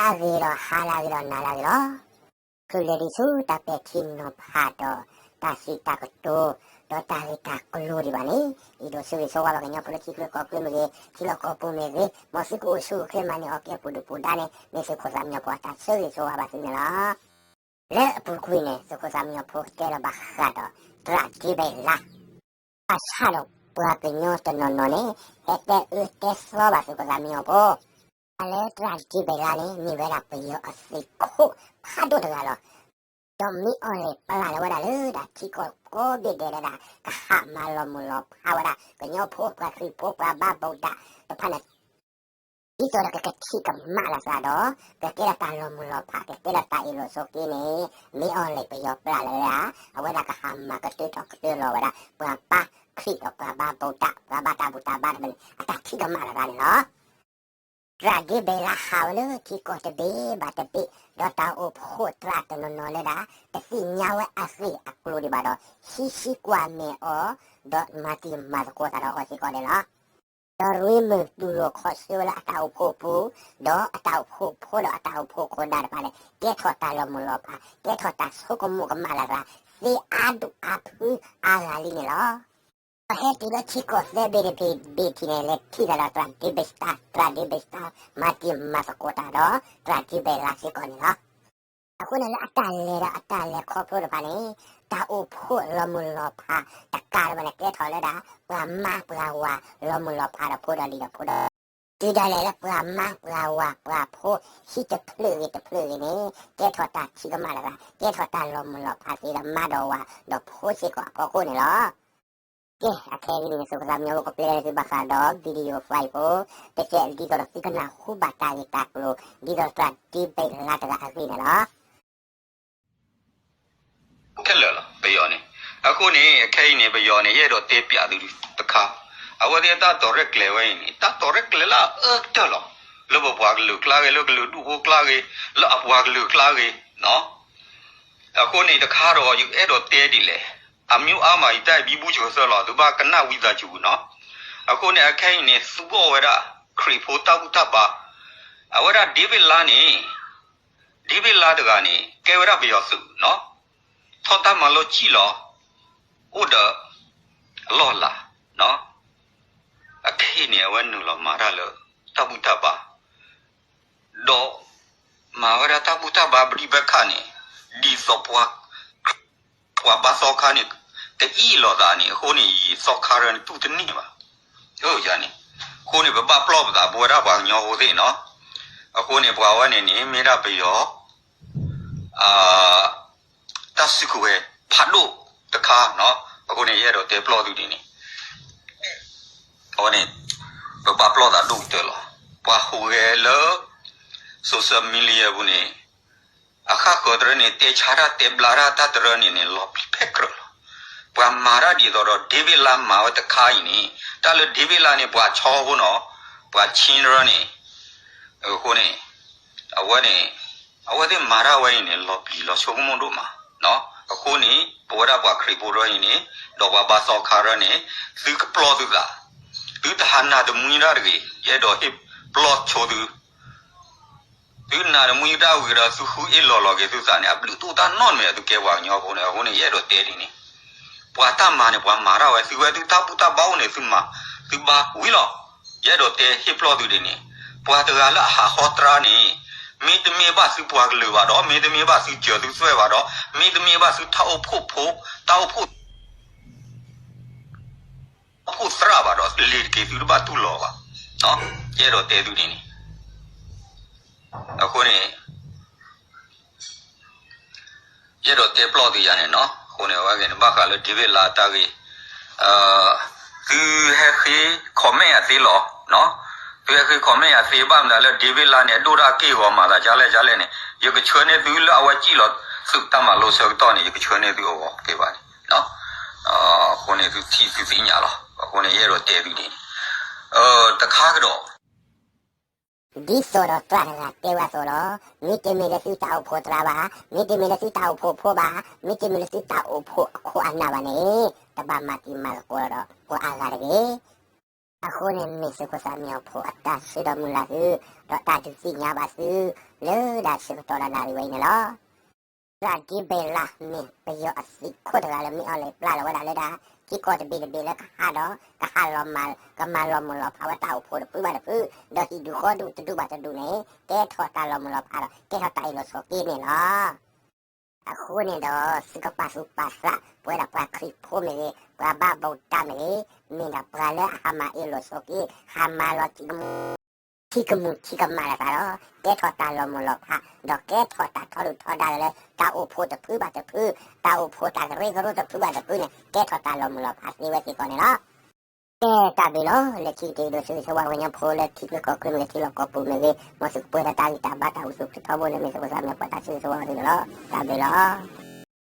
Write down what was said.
အဂ့ၤဒီးဟါလၢအဂ့ၤဒီးနၤလၢအဂ့ၤလီၤ. ချုးလဲၤဒံးဆူတၢ်ပဲာ်ထံနီၤဖးဒီး တၢ်စံးတၢ်ကတိၤ ဒီးတၢ်ဂ့ၢ်တၢ်ကျိၤဒံးဘၣ်န့ၣ် အဲၣ်ဒိးဆၢဂ့ၤဆၢဝါဘၣ်ကညီဖိလၢထံချၢကီၢ်ချၢမ့ၢ်ဂ့ၤ, ထံလီၢ်ကီၢ်ပူၤမ့ၢ်ဂ့ၤ, မ်သုကအိၣ်ဆူၣ်အိၣ်ချ့မၤန့ၢ်အီၣ်ကဲပူၤဒုၣ်ပူၤဒါန့ၣ် မ့ၢ်သုးခိၣ်သးမံညီဖိအတၢ်ဆၢဂ့ၤဆၢဝါဘၣ်သုန့ၣ်လီၤ. လၢအပူၤကွံာ်န့ၣ် သုးခိၣ်သးမံညီဖိတဲလီၤဘၣ်ဃးဒီး တြၢ်ဒ့ဘဲလါ ဘၣ်ဆၣ်ဒီးပှၤကညီတနီၤနီၤန့ၣ် ဟဲတဲအၢတဲသီဘၣ်သုးခိၣ်သးမံညီဖိ တၢ်လၢတြၢ်ဒ့ဘဲလါန့ၣ် မ့ၢ်ဝဲဒၣ်ပယီၤအသုးခိၣ်ဖးဒိၣ်တဂၤလီၤ. ဒီးမ့ၢ်အီၤလဲၣ်ပျၢ်လၢၤဝဲဒၣ်လၢဒၣ်ထံကီၢ်ကိးဘ့ၣ်ဒဲးဒဲးဒၣ် ကဟးမၤလီၤမုၢ်လီၤဖးဝဲဒၣ် ကညီဖိပှၤခရံာ်ဖိပှၤဘါဘူၣ်တၢ်တဖၣ်န့ၣ် ဒ်သိးဒီးကကထံၣ်ကမၣ်လိာ်သးဒီး ကကဲထီၣ်တၢ်လီၤမုၢ်လီၤဖး ကကဲထီၣ်တၢ်အ့ၣ်လိာ်ဆိးက့န့ၣ် မ့ၢ်အီၤလဲၣ်ပယီၤပျၢ်လၢၤဝဲဒၣ် အဝဲဒၣ်ကဟးမၤကတၢၢ်ထီၣ်ကတၢၢ်လီၤဝဲဒၣ် ပှၤဘါခရံာ်ဒီးပှၤဘါဘူၣ်တၢ် ပှၤဘါတၢ်ဘူၣ်တၢ်ဘါတဖၣ်န့ၣ် အတၢ်ထံၣ်ကမၣ်လိာ်သးန့ၣ်လီၤ. တြၢ်ဒ့ဘဲလါဟးဝဲလၢထံကီၢ်တဘ့ၣ်ဘၣ်တဘ့ၣ် ဒီးတၢ်အိၣ်ဖှိၣ်သရၣ်တနီၤနီၤလၢဒၣ် တသ့ၣ်ညါဝဲအဂ့ၢ်အကျိၤဒံးဘၣ်ဒီး ဟံးဆှံကွၢ်မဲာ်အီၤ ဒီးမၤတံၤမၤသကိးသးဒီးအဂီၢ်စ့ၢ်ကီးန့ၣ်လီၤ. ဒီးရ့မုၢ်တူၢ်လိာ်ခီဆၢဝဲလၢအတၢ်အိၣ်ဖှိၣ်ပူၤ ဒီးအတၢ်အိၣ်ဖှိၣ်ဖိဒီးအတၢ်အိၣ်ဖှိၣ်ခိၣ်နၢ်တဖၣ်န့ၣ် ကဲထီၣ်တၢ်လီၤမုၢ်လီၤဖး ကဲထီၣ်တၢ်ဆိကမိၣ်ကမၣ်လိာ်သး သ့အါဒူၣ်အါဖုအါဂၤလံန့ၣ်လီၤ. ဒီးဟဲတုၤလၢထံကီၢ်သၢဘ့ၣ်တဘ့ၣ်ဘ့ၣ်ထံးန့ၣ် လဲၤထံၣ်သးဒီးတြၢ်ဒ့ဘဲစတၢ် တြၢ်ဒ့ဘဲစတၢ် မၤတံၤမၤသကိးတၢ်ဒီး တြၢ်ဒ့ဘဲလါစ့ၢ်ကီးန့ၣ်လီၤ. အဃိန့ၣ်လၢအတၢ်လဲၤဒီးအတၢ်လဲၤခီဖျိတဖၣ်န့ၣ် တၢ်အိၣ်ဖှိၣ်လီၤမုၢ်လီၤဖးတကးတဖၣ်န့ၣ် ကဲထီၣ်လၢဒၣ် ပှၤမါပှၤဝၤလီၤမုၢ်လီၤဖးဒီးဖိဒီးလံၤဒီးဖိဒီး တုၤဒၣ်လဲာ်လၢပှၤမါပှၤဝၤပှၤဖိ ဟံၣ်တဖျၢၣ်ဂ့ၤတဖျၢၣ်ဂ့ၤန့ၣ် ကဲထီၣ်တၢ်ထံၣ်ကမၣ်လိာ်သး ကဲထီၣ်တၢ်လီၤမုၢ်လီၤဖးသ့ဒီးမါဒီးဝၤဒီးဖိစ့ၢ်ကီးအဖီခိၣ်န့ၣ်လီၤ. ကဲ အခဲအံၤန့ၣ် သုးခိၣ်သးမံညီဖိကပျဲလၢသုဘၣ်ဃးဒီး video file ဖိ တကဲးဒ်သိးဒီးသုကနၢ်ဟူဘၣ်တၢ်ဂ့ၢ်တၢ်ကျိၤ ဒ်သိးတြၢ်ဒ့ဘဲလါတဂၤအဂ့ၢ်န့ၣ်လီၤ. ခဲလၢာ်လီၤ ပယီၤန့ၣ်. အဃိန့ၣ် အခဲအံၤန့ၣ် ပယီၤန့ၣ် ယအဲၣ်ဒိးတဲပျးသုတခါ, အဝဲသ့ၣ်တၢ်တီၤရဲၣ်ကျဲၤဝဲအံၤန့ၣ် တၢ်တီၤရဲၣ်ကျဲၤလၢအအၢကတၢၢ်လီၤ. လၢပပှၤကလုာ်ကျါဂ့ၤ, လၢကလုာ်ဒူၣ်ဖိကျါဂ့ၤ, လၢအပှၤကလုာ်ကျါဂ့ၤ, အဃိန့ၣ်တခါဒီး ယအဲၣ်ဒိးတဲဒ်လဲၣ်, အမ့ၢ်အါမး ယတၢ်ဘံဘူဆၢၤသၢလီၤ သုဘၣ်ကနၣ်ဝံသးစူၤနီၤ. အဃိန့ၣ် အခဲအံၤန့ၣ် သူအီၤဝဲဒၣ် ခရံာ်ဖိတၢ်ဘူၣ်တၢ်ဘါ, အဝဲဒၣ်ဒ့ဘ့ၣ်လါန့ၣ် ဒ့ဘ့ၣ်လါတဂၤန့ၣ် ကဲဝဲဒၣ်ပယီၤသုးနီၤ, ထီၣ်တၢ်မၤလိစံၣ်လီၤ, အိၣ်ဒီးအလီၢ်လၤ, အခဲအံၤန့ၣ် အဝဲနုာ်လီၤမၤတၢ်လၢ တၢ်ဘူၣ်တၢ်ဘါ, ဒီးမၤဝဲဒၣ်တၢ်ဘူၣ်တၢ်ဘါဘျံးဘၣ်ခၣ်န့ၣ် ဒ်သိးပှၤ ပှၤဘါသီခါန့ၣ် ကအ့ၣ်လိာ်သးန့ၣ် အဃိန့ၣ် ယသီခါရၢန့ၣ် တူၢ်တန့ၢ်ဘၣ်. အန့ၣ် အဃိန့ၣ် ပဘၣ်ပလီၢ်ပသး ပဝဲဒၣ်ပှၤကညီဖိသ့ၣ်နီၤ. အဃိန့ၣ် ပှၤဝဲန့ၣ်န့ၣ် မ့ၢ်ဒၣ်ပယီၤ တၢ်စုကဝဲၤဖးဒိၣ်တခါနီၤ. အဃိန့ၣ် ယအဲၣ်ဒိးတဲပျးသုဒ်န့ၣ် အဝဲန့ၣ် ပဘၣ်ပလီၢ်သးဒိၣ်ကတၢၢ်လီၤ. ပှၤဟူးဂဲၤလၢ social media ပူၤန့ၣ် အဃၣ်ဃၢၤတရၢန့ၣ် တဲဆါတၢ်တဲဘျါတၢ်တရၢန့ၣ်န့ၣ် လီၤပျံၤဖဲကြၢးလီၤ. ပှၤမၤတၢ်ဒ်သိးဒီး ဒ့ဘ့ၣ်လါမၤဝဲတခါအံၤန့ၣ် တၢ်လၢဒ့ဘ့ၣ်လါန့ၣ် ပှၤဆီဖိနီၤ, ပှၤဆံတရၢန့ၣ် အဃိန့ၣ် အဝဲန့ၣ် အဝဲသ့ၣ်မၤတၢ်ဝဲအံၤန့ၣ် လီၤပျံၤလီၤဆိကမိၣ်ဒိၣ်မး. အဃိန့ၣ် ပဝဲဒၣ်ပှၤခရံာ်ဖိတရၢအံၤန့ၣ် ဒီးပှၤဘါသီခါတရၢန့ၣ် သုကပျီၢ်သုသး, သုတဟးနၢ်တမှံတၢ်တဂ့ၤ, ယအဲၣ်ဒိးဟ့ၣ်ပျီၢ်ဆိသု, သုနၢ်တမှံတၢ်ဝံၤဒီး သုဃုအ့ၣ်လီၤလီၤက့ၤသုသးန့ၣ် အဘျုးတအိၣ်တၢ်နီတမံၤ သုကဲပှၤကညီဖိန့ၣ်. အဃိန့ၣ် ယအဲၣ်ဒိးတဲဒ်န့ၣ် ပှၤတၢ်မၤန့ၣ် ပှၤမၤတၢ်ဝဲ သုဝဲသုတၢ်ဘူၣ်တၢ်ဘါအိၣ်န့ၣ် သုမၤ သုဘါဝံၤလီၤ. ယအဲၣ်ဒိးတဲဟ့ၣ်ပျီၢ်သုဒ်န့ၣ် ပှၤတဂၤလၢအဟးဟီတရၢန့ၣ် မ့တမ့ၢ်ဘၣ်သုပှၤကလုာ်ဘၣ်ဒီး မ့တမ့ၢ်ဘၣ်သုစၢၤသုသွဲၣ်ဘၣ်ဒီး မ့တမ့ၢ်ဘၣ်သုတၢ်အိၣ်ဖှိၣ်ဖိ တၢ်အိၣ်ဖှိၣ် အိၣ်ဖှိၣ်သရၣ်ဘၣ်ဒီး လ့ၤတက့ၤသုတဘၣ်တူၢ်လိာ်ဘၣ်. ယအဲၣ်ဒိးတဲသုဒ်န့ၣ် အဃိန့ၣ် ယအဲၣ်ဒိးတဲပျီၢ်သုယၤန့ၣ်နီၤ. အဃိန့ၣ် အဝဲဂ့ၤန့ၣ် ဘၣ်ဃးလၢဒ့ဘ့ၣ်လါအတၢ်ဂ့ၢ် သုဟဲဃ့ comment ယၤသ့လီၤ. သုဟဲဃ့ comment ယၤသ့ ဘၣ်မနုၤလၢဒ့ဘ့ၣ်လါန့ၣ် အဒိၣ်တၢ်က့ၢ်ဂီၤမၤသးဒ်လဲၣ်ဒ်လဲၣ်န့ၣ် ယကဆှၢန့ၢ်သုလၢအဝဲစံၣ်လီၤသုးတၢ်မၤလိဆၢကတီၢ်န့ၣ် ယကဆှၢန့ၢ်သုအဂီၢ်က့ၤဘၣ်န့ၣ် အဃိန့ၣ်သုထံၣ်သုသ့ၣ်ညါလီၤ. အဃိန့ၣ် ယအဲၣ်ဒိးတဲသုန့ၣ် တခါကဒီး ဒ်သိးဒီးသရၣ်တဂၤတဲဝဲအသိးလီၤ. မ့တမ့ၢ်လၢသုတၢ်အိၣ်ဖှိၣ်သရၣ်ဘၣ်, မ့တမ့ၢ်လၢသုတၢ်အိၣ်ဖှိၣ်ဖိဘၣ်, မ့တမ့ၢ်လၢသုတၢ်အိၣ်ဖှိၣ်အခိၣ်အနၢ်ဘၣ်န့ၣ် တဘၣ်မၤတံၤမၤသကိးဒီးပှၤအါဂၤတဂ့ၤ. အဃိန့ၣ်မ့ၢ်သုးခိၣ်သၣ်မံညီၤဖိအတၢ်ဆှၢဒီးမုၢ်လၢ်သု, ဒီးတၢ်ဒုးသ့ၣ်ညါဘၣ်သု, လၢဒၣ်ဆၢကတီၢ်ဒၣ်နၣ်ရံၣ်ဝဲအံၤန့ၣ်လီၤ. သရၣ်ဒ့ဘဲၣ်လးမ့ၢ်ပယီၤအသုးခိၣ်တဂၤလၢမ့ၢ်အီၤလဲၤပျၢ်လီၤဝဲဒၣ်လၢဒၣ် ထံကီၢ်တဘ့ၣ်တဘ့ၣ်လၢကဟးဒီး ကဟးလီၤမၢ် ကမၤလီၤမုၢ်လီၤဖးဝဲတၢ်အိၣ်ဖှိၣ်တဖုဘၣ်တဖု, ဒီးဟံၣ်ဒူၣ်ဃီဒူၣ်တဒူၣ်ဘၣ်တဒူၣ်န့ၣ် ကဲထီၣ်တၢ်လီၤမုၢ်လီၤဖးဒီး ကဲထီၣ်တၢ်အ့ၣ်လိာ်ဆိးက့န့ၣ်လီၤ. အဃိန့ၣ်ဒီး သုကပာ်သူၣ်ပာ်သး ပဝဲဒၣ်ပှၤခရံာ်ဖိမ့ၢ်ဂ့ၤ, ပှၤဘါဘိးတၢ်မ့ၢ်ဂ့ၤ, မ့ၢ်ဒၣ်ပှၤလၢအဟးမၤအ့ၣ်လိာ်ဆိးက့, ဟးမၤလီၤ ထံကမူၣ်ထံကမၣ်လၢသးဒီး ကဲထီၣ်တၢ်လီၤမုၢ်လီၤဖး, ဒီးကဲထီၣ်တၢ်ထီဒုၣ်ထီဒါလၢ တၢ်အိၣ်ဖှိၣ်တဖုဘၣ်တဖု, တၢ်အိၣ်ဖှိၣ်တၢ်ကရၢကရိတဖုဘၣ်တဖုန့ၣ် ကဲထီၣ်တၢ်လီၤမုၢ်လီၤဖးသ့ဝဲစ့ၢ်ကီးန့ၣ်လီၤ. ကဲတၢ်ဘျုးလီၤ. လၢခံကတၢၢ်အံၤဒီး သုးက့သဝီကညီဖိလၢထံချၢကီၢ်ချၢမ့ၢ်ဂ့ၤ ထံလီၢ်ကီၢ်ပူၤမ့ၢ်ဂ့ၤ မ်သုကပှဲၤဒီးတၢ်ဂံၢ်တၢ်ဘါတၢ်အိၣ်ဆူၣ်အိၣ်ချ့ထီဘိန့ၣ် မ့ၢ်သုးခိၣ်သၣ်မံညီၤဖိတၢ်ဆၢဂ့ၤဆၢဝါအဂ့ၢ်န့ၣ်လီၤ. တၢ်ဘျုးလီၤ.